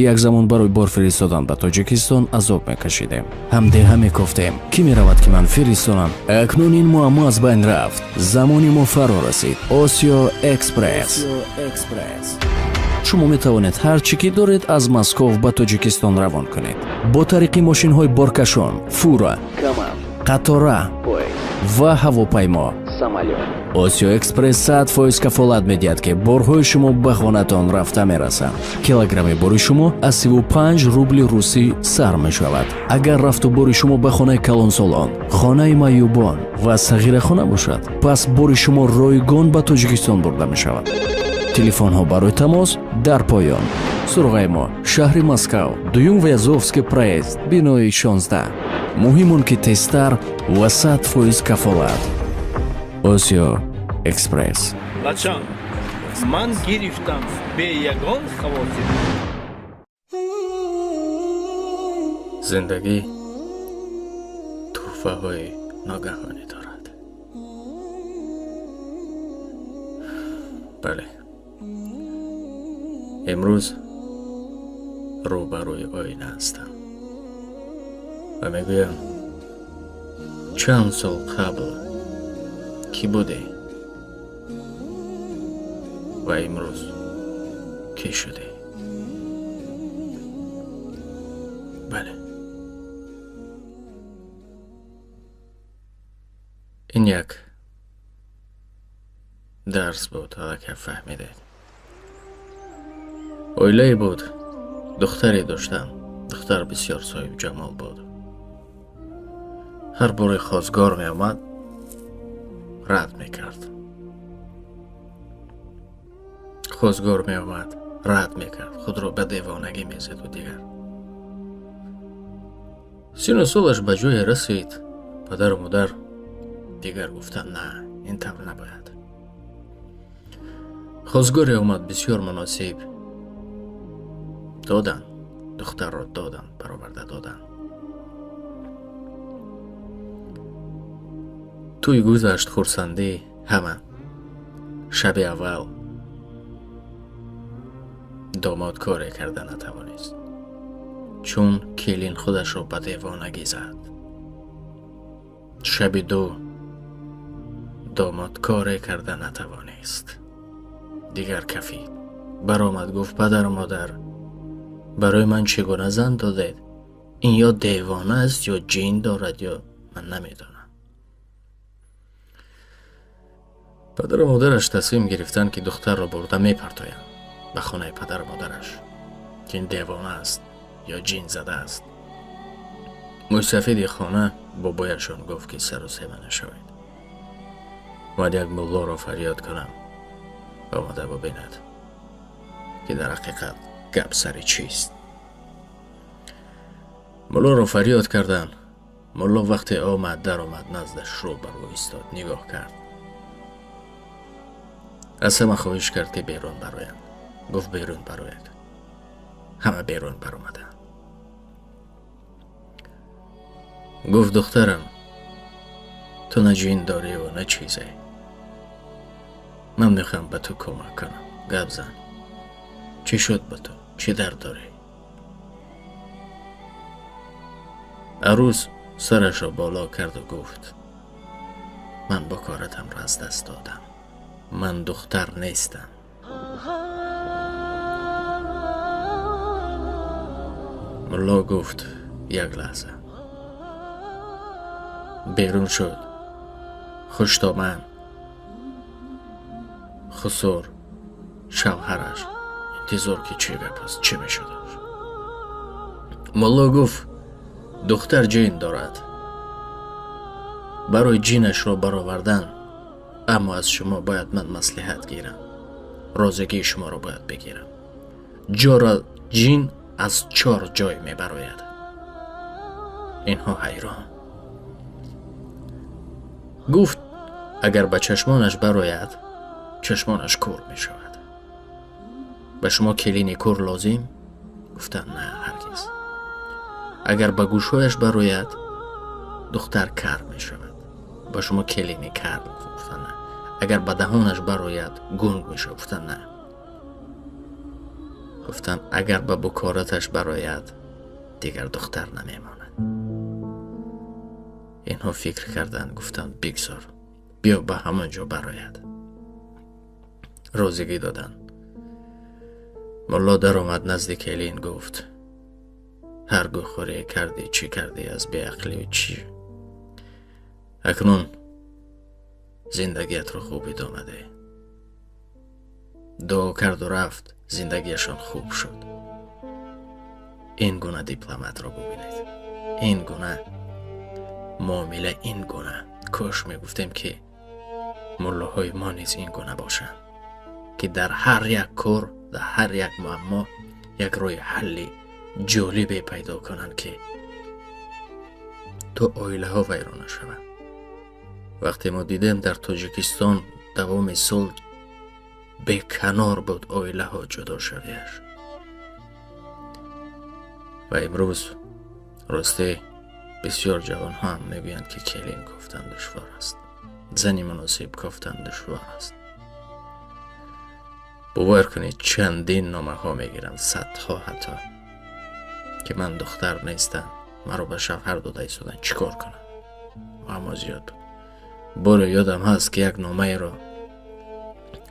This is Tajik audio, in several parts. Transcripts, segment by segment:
Як замон барои бор фиристодан ба Тоҷикистон азоб мекашидем. Ҳамдеҳа мекофтем, кӣ меравад, ки ман фиристонам. Акнун ин муаммо аз байн рафт. Замони мо фаро расид. Осиё Экспресс. Шумо метавонед ҳар чӣ ки доред, аз Москов ба Тоҷикистон равон кунед бо тариқи мошинҳои боркашон, фура, қатора ва ҳавопаймо. Осиё Экспресс 100% кафолат медиҳад, ки борҳои шумо ба хонатон рафта мерасанд. Килограмми бори шумо аз 35 рубли русӣ сар мешавад. Агар рафту бори шумо ба хонаи калонсолон, хонаи маъюбон ва сағирахона бошад, пас бори шумо ройгон ба Тоҷикистон бурда мешавад. Телефонҳо барои тамос дар поён. Суроғаи мо: шаҳри Москав, Дуюм Вязовский проезд, бинои 16. Муҳим он ки тезтар ва 100% кафолат. Осиё Экспресс. Бачам, ман гирифтам бе ягон хавотир. Зиндагӣ тӯҳфаҳои ногаҳонӣ дорад. Бале, имрӯз рӯбарӯи оина ҳастам ва мегӯям: чанд сол қабл кӣ будӣ ва имрӯз кӣ шудӣ? Бале, ин як дарс буд, аллакай фаҳмидед. Оилае буд, духтаре доштам. Духтар бисёр соҳибҷамол буд. Ҳар боре хостгор меомад, рад мекард. Хостгор меомад, рад мекард, худро ба девонагӣ мезаду дигар. Сину солаш ба ҷое расид, падару модар дигар гуфтанд: на, ин тавр набояд. Хостгоре омад бисёр муносиб. Доданд, духтарро доданд, бароварда доданд. Тӯй гузашт, хурсандӣ ҳама. Шаби аввал домод коре карда натавонист, чун келин худашро ба девонагӣ зад. Шаби ду домод коре карда натавонист, дигар кафид. Баромад, гуфт: падару модар, барои ман чӣ гуна зан додед? Ин ё девона аст, ё ҷин дорад, ё ман намедонам. Падару модараш тасмим гирифтанд, ки духтарро бурда мепартоянд ба хонаи падару модараш, ки ин девона аст ё ҷин зада аст. Мӯйсафеди хона бобояшон гуфт, ки сару сема нашавед, бояд як муллоро фарёд кунам, омода бубинад, ки дар ҳақиқат гап сари чист. Муллоро фарёд карданд. Мулло вақте омад, даромад, наздаш рӯ ба рӯ истод, нигоҳ кард. Аз ҳама хоҳиш кард, ки берун бароянд. Гуфт: берун барояд. Ҳама берун баромаданд. Гуфт: духтарам, ту на ҷин дорӣву на чизе. Ман мехоҳам ба ту кӯмак кунам. Гап зан, чӣ шуд ба ту? Чӣ дард дорӣ? Арӯс сарашро боло карду гуфт: ман бакоратамро аз даст додам. Ман духтар нестам. Мулло гуфт: як лаҳза. Берун шуд. Хуштоман, хусур, шавҳараш интизор, ки чӣ гап аст, чӣ мешудаш. Мулло гуфт: духтар ҷин дорад. Барои ҷинашро баровардан аммо аз шумо бояд ман маслиҳат гирам, розигии шуморо бояд бигирам. Ҷора ҷин аз чор ҷой мебарояд. Инҳо ҳайрон. Гуфт: агар ба чашмонаш барояд, чашмонаш кур мешавад. Ба шумо келини кур лозим? Гуфтанд: на, ҳаргиз. Агар ба гӯшҳояш барояд, духтар кар мешавад. Ба шумо келини кар? Гуфтанд: на. Агар ба даҳонаш барояд, гунг мешавад. Гуфтанд: на. Гуфтанд агар ба букораташ барояд дигар духтар намемонад. Инҳо фикр карданд, гуфтанд бигзор, биё ба ҳамон ҷо барояд. Розигӣ доданд. Мулло даромад назди келин, гуфт ҳар гӯхӯрие кардӣ, чӣ кардӣ аз беақлию чӣ, акнун зиндагиятро хуб идома деҳ. Дуо карду рафт, зиндагиашон хуб шуд. Ин гуна дипломатро бубинед, ин гуна муомила, ин гуна. Кош мегуфтем, ки муллоҳои мо низ ин гуна бошанд, ки дар ҳар як кор, дар ҳар як муаммо як роҳи ҳалли ҷолибе пайдо кунанд, ки то оилаҳо вайрон нашаванд. Вақте мо дидем дар Тоҷикистон давоми сол беканор буд оилаҳо ҷудошавиаш. Ва имрӯз росте бисёр ҷавонҳо ҳам мегӯянд, ки келин кофтан душвор аст, зани муносиб кофтан душвор аст. Бовар кунед, чандин номаҳо мегиранд, садҳо ҳатто, ки ман духтар нестам, маро ба шавҳар дода истоданд, чӣ кор кунам? Муаммо зиёд буд. Боре ёдам ҳаст, ки як номаеро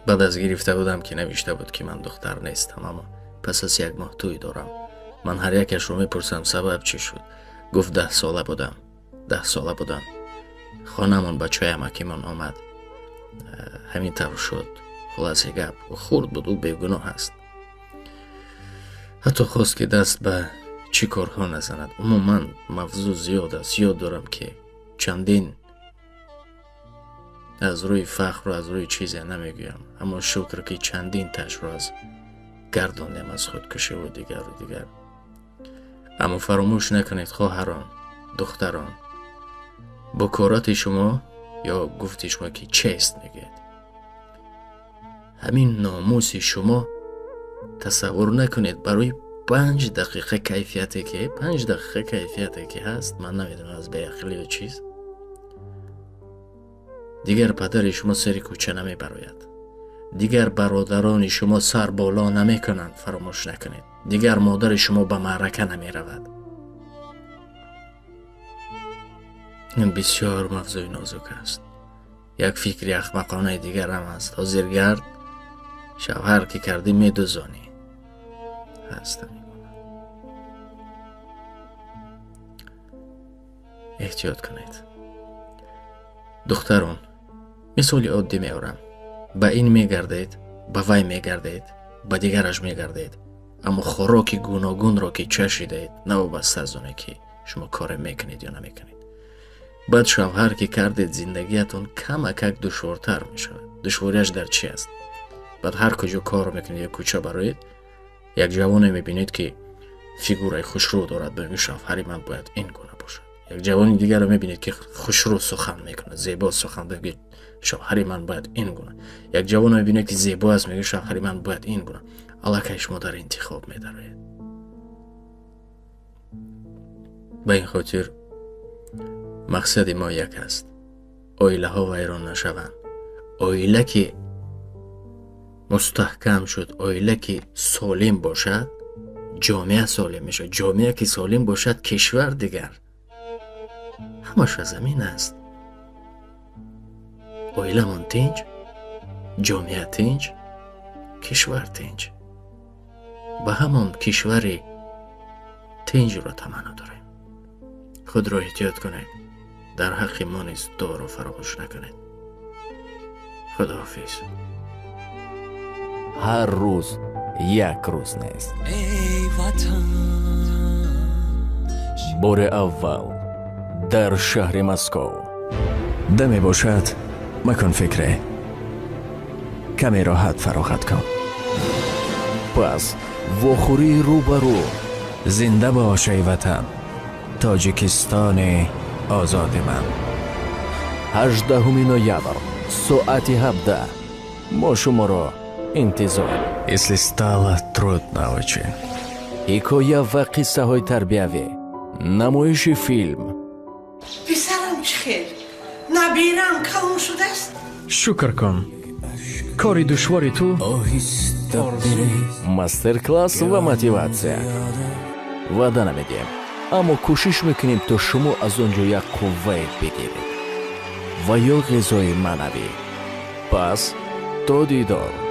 баъд аз гирифта будам, ки навишта буд, ки ман духтар нестам, аммо пас аз як моҳ тӯй дорам. Ман ҳар якашро мепурсам, сабаб чӣ шуд? Гуфт 10 сола будам, 10 сола будам, хонамон ба чой амакимон омад, ҳамин тавр шуд. Хулоси гап, ӯ хурд буд, ӯ бегуноҳ аст. Ҳатто хост, ки даст ба чӣ корҳо назанад. Умуман мавзӯъ зиёд аст. Ёд дорам, ки чандин аз рӯи фахру аз рӯи чизе намегӯям, аммо шукр, ки чандин ташро аз гардондем аз худкушиву дигару дигар. Аммо фаромӯш накунед, хоҳарон, духтарон, букорати шумо ё гуфти шумо, ки чест мегӯяд, ҳамин номуси шумо тасаввур накунед барои 5 дақиқа кайфияте ки 5 дақиқа кайфияте ки ҳаст, ман намедонам аз беақлӣ ё чиз, дигар падари шумо сари кӯча намебарояд, дигар бародарони шумо сар боло намекунанд, фаромӯш накунед, дигар модари шумо ба маърака намеравад. Ин бисёр мавзӯи нозук аст. Як фикри ахмақонаи дигар ҳам аст. Ҳозир гард шавҳар ки кардӣ медузонӣ. Ҳаст. Эҳтиёт кунед. Духтарон, мисоли оддӣ меорам. Ба ин мегардед, ба вай мегардед, ба дигараш мегардед, аммо хӯроки гуногунро ки чашидаед, навобаста аз оне ки шумо коре мекунед ё намекунед, баъд шавҳар ки кардед, зиндагиятон камакак душвортар мешавад. Душвориаш дар чи аст? Баъд ҳар куҷо кор мекунед ё кӯча бароед, як ҷавоне мебинед, ки фигураи хушрӯ дорад, мегӯяд шавҳари ман бояд ин гуна бошад. Як ҷавони дигарро мебинед, ки хушрӯ сухан мекунад, зебо сухан мегӯяд, шавҳари ман бояд ин гуна. Як ҷавоне мебинед, ки зебо аст, мегӯяд шавҳари ман бояд ин гуна. Аллакай шумо дар интихоб медароед. Ба ин хотир мақсади мо як аст: оилаҳо вайрон нашаванд. Оила ки мустаҳкам шуд, оила ки солим бошад, ҷомеа солим мешавад. Ҷомеа ки солим бошад, кишвар дигар ҳамаш аз замин аст. Оиламон тинҷ, ҷомеа тинҷ, кишвар тинҷ. Ба ҳамон кишвари тинҷро таманно дорем. Худро эҳтиёт кунед, дар ҳаққи мо низ дуоро фаромӯш накунед. Худоҳофиз. Ҳар рӯз як рӯз нест. Бори аввал дар шаҳри Москов. Даме бошад, макун фикре, каме роҳат фароғат кун. Пас вохӯрии рӯ ба рӯ. Зинда бош эй ватан, Тоҷикистони озоди ман. 18 ноябр, соати 17. Мо шуморо интизор. Если стало трудно очень. Ҳикоя ва қиссаҳои тарбиявӣ, намоиши филм. Писарам чӣ хел? Набирам калон шудааст? Шукр кун, кори душвори ту Мастер-класс ва мотиватсия ваъда намедиҳем, аммо кӯшиш мекунем, то шумо аз он ҷо як қуввае бигиред ва ё ғизои маънавӣ. Пас то дидор.